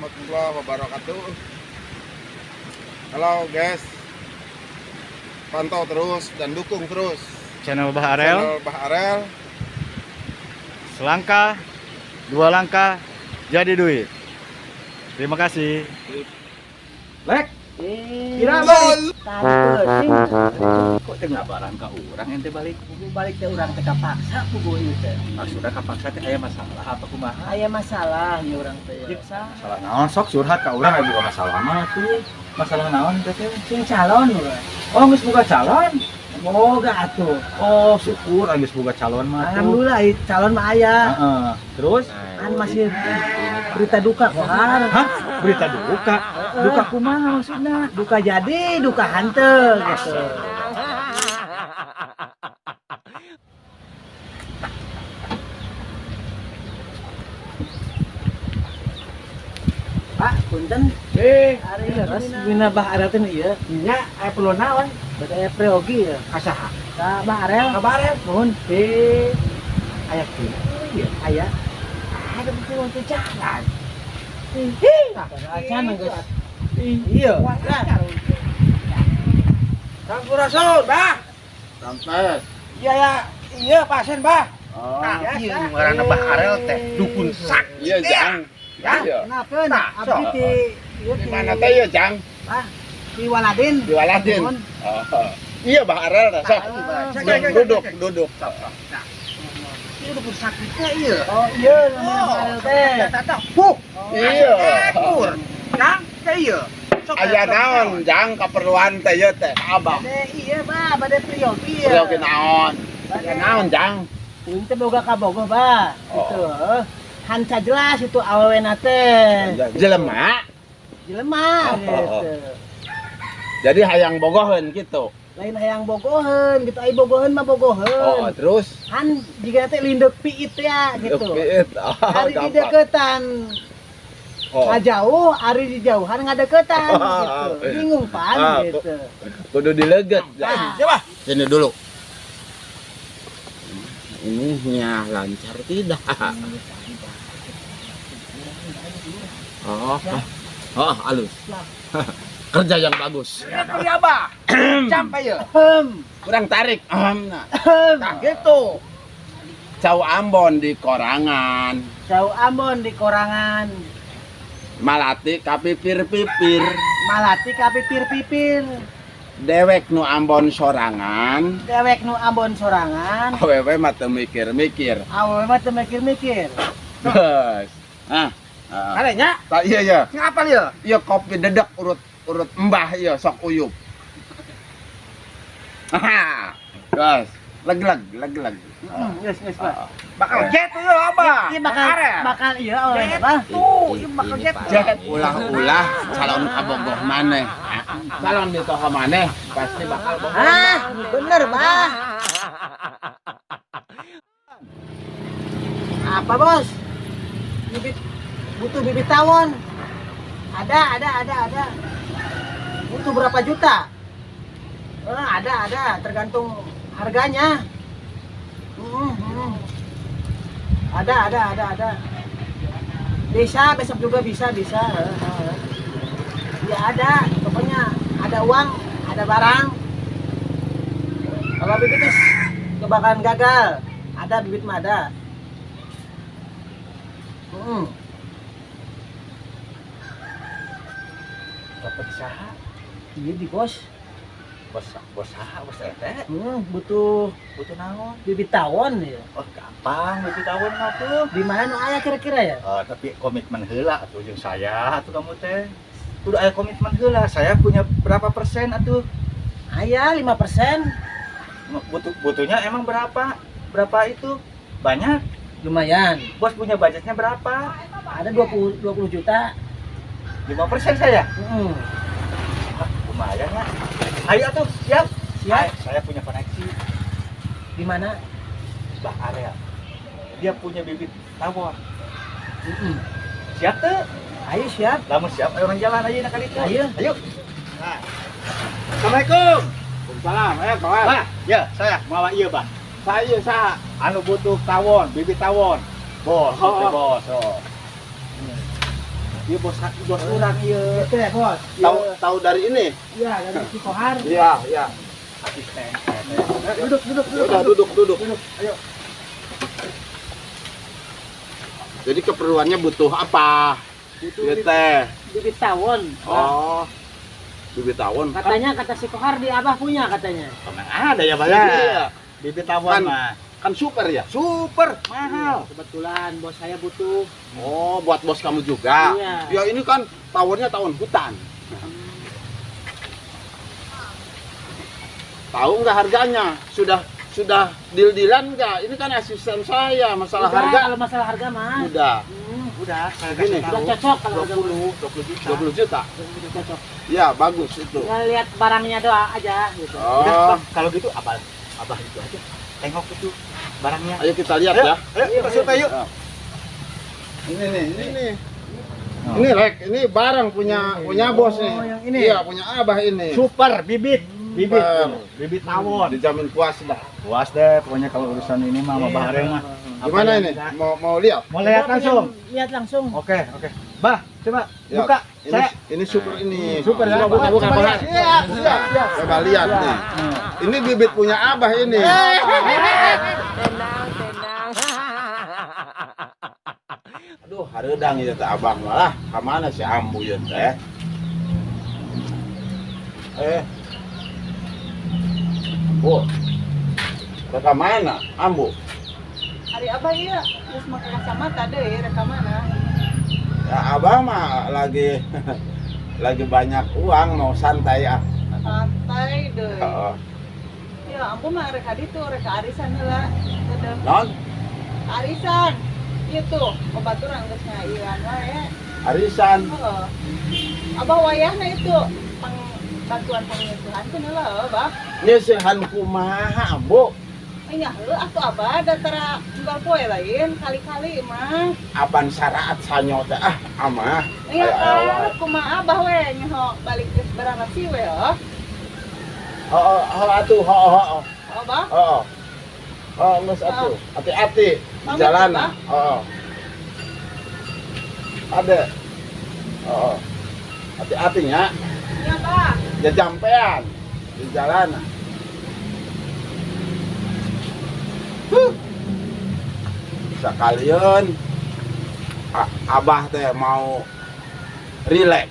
Warahmatullahi wabarakatuh. Halo guys, pantau terus dan dukung terus Channel Bah Arel. Channel Bah Arel. Selangkah, dua langkah, jadi duit. Terima kasih. Lek, Eh, kira balik. Tadi peuting. Kok teu ngabaran ka urang ente balik? Puguh balik teh urang teh kapaksa puguh ieu teh. Maksudna kapaksa teh aya masalah apa kumaha? Aya masalah ieu urang teh ya. Masalah naon, sok curhat ka urang, aya buka masalah mah tuh. Masalah naon teh teh? Sing calon urang. Oh, geus boga calon? Boga atuh. Oh, syukur geus boga calon mah tuh. Alhamdulillah ieu calon mah aya. Heeh. Terus? Kan masih berita duka kok kan. Hah? Berita duka? Duka kumaha maksudna? Duka jadi, duka hanteu gitu. Pak, punten. Eh, Ari leres bina Bah Arel teh ieu. Nya aya perlu naon? Bade aya preogi ya. Ka saha? Ka Bah Arel. Ka Bah Arel. Nuhun. Eh, aya kieu ieu. Aya. Ada bukti teu jalan. Acan geus. Iya. Sampurasun, Bah. Sampai. Iya ya, iya pasien, Bah. Oh, Iya, ngaranna Bah Arel teh dukun sakti. Iya, Jang. Ya. Iya. Kenapa? Nah, Abdi sok. ti ieu Di ti mana teh ya, Jang? Di Waladin. Di Waladin. Nuhun. Oh. Iya, Bah Arel dah. Sok. Duduk, duduk. Ieu dukun sakti teh ieu. Oh iya, namanya Bah Arel teh. Tata, huh. Iya. Ekur. Jang, teh ieu. Sok, Aya naon, Jang, keperluan teh ieu teh? Abah. Bade iya, Bah, bade priyogi ya. Priyogi naon? Aya naon, Jang? Uing teh boga kabogoh, Bah. Oh. Gitu. Hanca jelas itu awewena teh. Jelema. Jelema Oh. gitu. Jadi hayang bogoheun gitu. Lain hayang bogoheun gitu, ai bogoheun mah bogoheun. Oh, terus Han jiga teh lindeuk piit ya gitu. Piit. Oh, Ari di gampang. deketan Oh, ngajauh, ari di jauhan ngadeketan gitu. Bingung pan Ah, gitu. kudu dileget. Jang. Ah. Coba. Sini dulu. Ini nya lancar tidak? Oh, oh, halus. Kerja yang bagus. Iya, Bah. Sampai ieu. Hem. Kurang tarik. Ahem, nah. Hem. Nah, gitu. Cau Ambon di korangan. Jauh Ambon di korangan. Malati kapipir-pipir. Malati kapipir-pipir. Dewek nu Ambon sorangan. Dewek nu Ambon sorangan. Awewe mah teu mikir-mikir. Awewe mah teu mikir-mikir. Geus. Ah. Ah. Karenya, Tak iya iya. ngapal ieu? Iya kopi dedek urut urut embah iya sok uyup. Haha. Gas, leg-leg, leg-leg. Geus geus, Pak. Bakal jet ieu, Abah. Iya bakal Arel. bakal iya awewe Bah. Tuh, ieu bakal jet. Jet ulah-ulah calon kabogoh maneh. Calon mitoha maneh pasti bakal bogoh. Ah, bener, Bah. Apa, Bos? Bibit butuh bibit tawon. Ada, ada, ada, ada. Butuh berapa juta? Ada, ada, tergantung harganya. Hmm. Ada, ada, ada, ada. Bisa, besok juga bisa, bisa. Ya ada, pokoknya ada uang, ada barang. Kalau bibit is kebakaran gagal, ada bibit mah ada. Hmm. Dapat saha? Iya di bos. Bos bos saha bos ente? Butuh Butuh naon? bibit tawon ya. Oh, gampang bibit tawon mah tuh. Di mana nu aya kira-kira ya? Oh, tapi komitmen heula atuh jeung saya atuh kamu teh. Kudu aya komitmen heula. Saya punya berapa persen atuh? Aya 5%. Butuhnya emang berapa? Berapa itu? Banyak. Lumayan. Bos punya budgetnya berapa? Ada 20 juta. 5% saya. Hmm. Ah, lumayan ya. Ayo atuh, siap. Siap. Saya punya koneksi Di mana? Bah Arel. Dia punya bibit tawon. Hmm. Siap tuh? Ayo siap. Lamun siap, ayo orang jalan aja nak kali itu. Ayo. Ayo. Nah. Assalamualaikum. Salam, eh kawan. Bah, ya saya mawa iya, Bah. Saya saha? Anu butuh tawon, bibit tawon. Bos, Oh. oh. Bos. Oh. Ieu bos bos urang ieu. Itu ya, Bos. Tahu tahu dari ini? Iya, dari si Kohar. Iya, iya. Asisten. Duduk, duduk, Ya udah duduk, duduk. Ayo. Jadi keperluannya butuh apa? Butuh Ieu teh. bibit tawon. Oh. Bibit tawon. Katanya kata si Kohar di Abah punya katanya. Tenang ada ya, Pak ya. Iya. Bibit tawon Kan- mah. Kan super ya? Super mahal. Kebetulan bos saya butuh. Oh, buat bos kamu juga. Iya. Ya ini kan tawonnya tawon hutan. Tahu nggak harganya? Sudah deal-dealan nggak? Ini kan asisten saya masalah Udah, harga. Kalau masalah harga mah. Udah Udah, saya Gini. kasih tahu. Udah cocok kalau harga mah. 20 juta. 20 juta. Udah cocok. Ya, bagus itu. Tinggal lihat barangnya doa aja gitu. Udah, Oh, Bang, kalau gitu abah abah itu aja. Tengok itu barangnya. ayo kita lihat ya. Ayo, kita survei yuk. Ini nih, ini nih. Ini rek, ini barang punya punya bos nih. Oh, yang ini. Iya, punya abah ini. Super bibit, bibit. Super. Bibit tawon. Dijamin puas dah. Puas deh pokoknya kalau urusan ini mah sama Bah Arel mah. Apa Gimana yang ini? kita- Mau mau lihat? Mau lihat Coba langsung. pengen Lihat langsung. Oke, oke. Bah, coba Ya, buka. Ini Saya ini super ini. Super ya. Coba buka, buka, Coba buka. lihat. Iya, iya. Coba lihat nih. Ini bibit punya abah ini. Tenang, tenang. Aduh, hareudang ieu teh abah malah. Ka mana si Ambu ieu teh? Eh. Ambu. Ke mana Ambu? Ari abah iya, terus make kacamata deui rek ka mana? Ya abah mah lagi lagi banyak uang mau santai ah. Santai deui. Heeh. Ya ampun mah rek ka ditu, rek ka arisan heula. Kedem. Non, Ka arisan. Ieu tuh, babaturan geus ngailan wae. arisan. Heeh. Abah wayahna itu pang bantuan penyesuaian teh heula Abah. Nyeusehan kumaha Ambu? Nya heuh atuh abah da tara unggal poe lain kali-kali mah. Apan saraat sanyo teh ah amah. Iya Ayo, ayo, kan, ayo. kumaha abah we nyaho balik geus bararasi we heuh. Heeh, heeh atuh, heeh, heeh. Abah, Heeh. Heeh, geus atuh. Hati-hati di Pamit, jalan. Abah. Heeh. Ada. Heeh. Hati-hati nya, nya Bah. jajampean di jalan. Huh. Sekalian abah teh mau relax.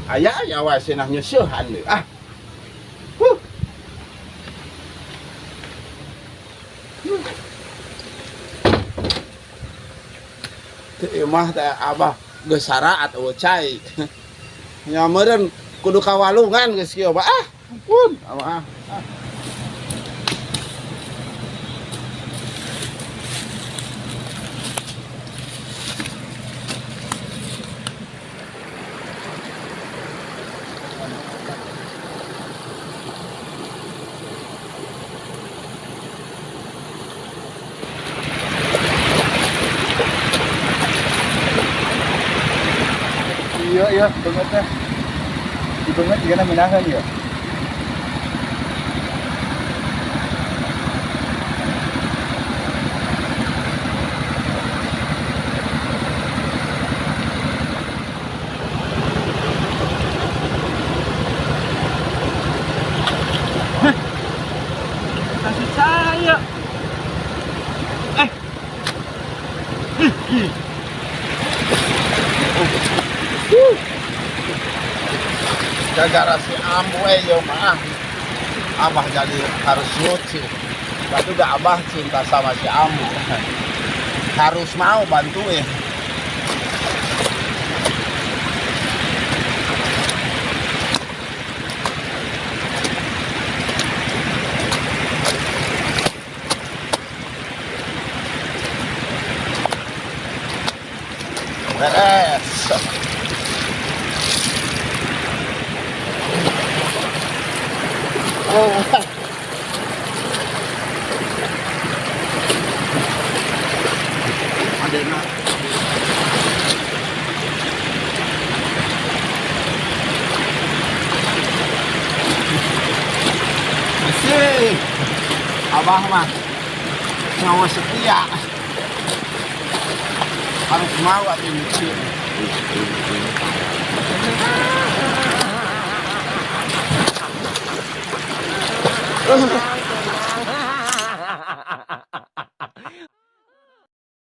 Aya aya wae cenah nyeusehan deui. Ah. Huh. Teu mah teh abah geus saraat eueuh cai. Nya meureun kudu ka walungan geus kieu bah. Ah, ampun. Abah. Ah. Iya, iya, banget teh. Di banget juga minahan ya. Kasih saya. Gara-gara si Ambu yo mah abah jadi harus nyuci. Tapi udah abah cinta sama si Ambu. Harus mau bantuin. Beres. Oh. Ada nak. Sih. Abah mah nyawa setia. Harus mau atuh nyuci. Ini parah.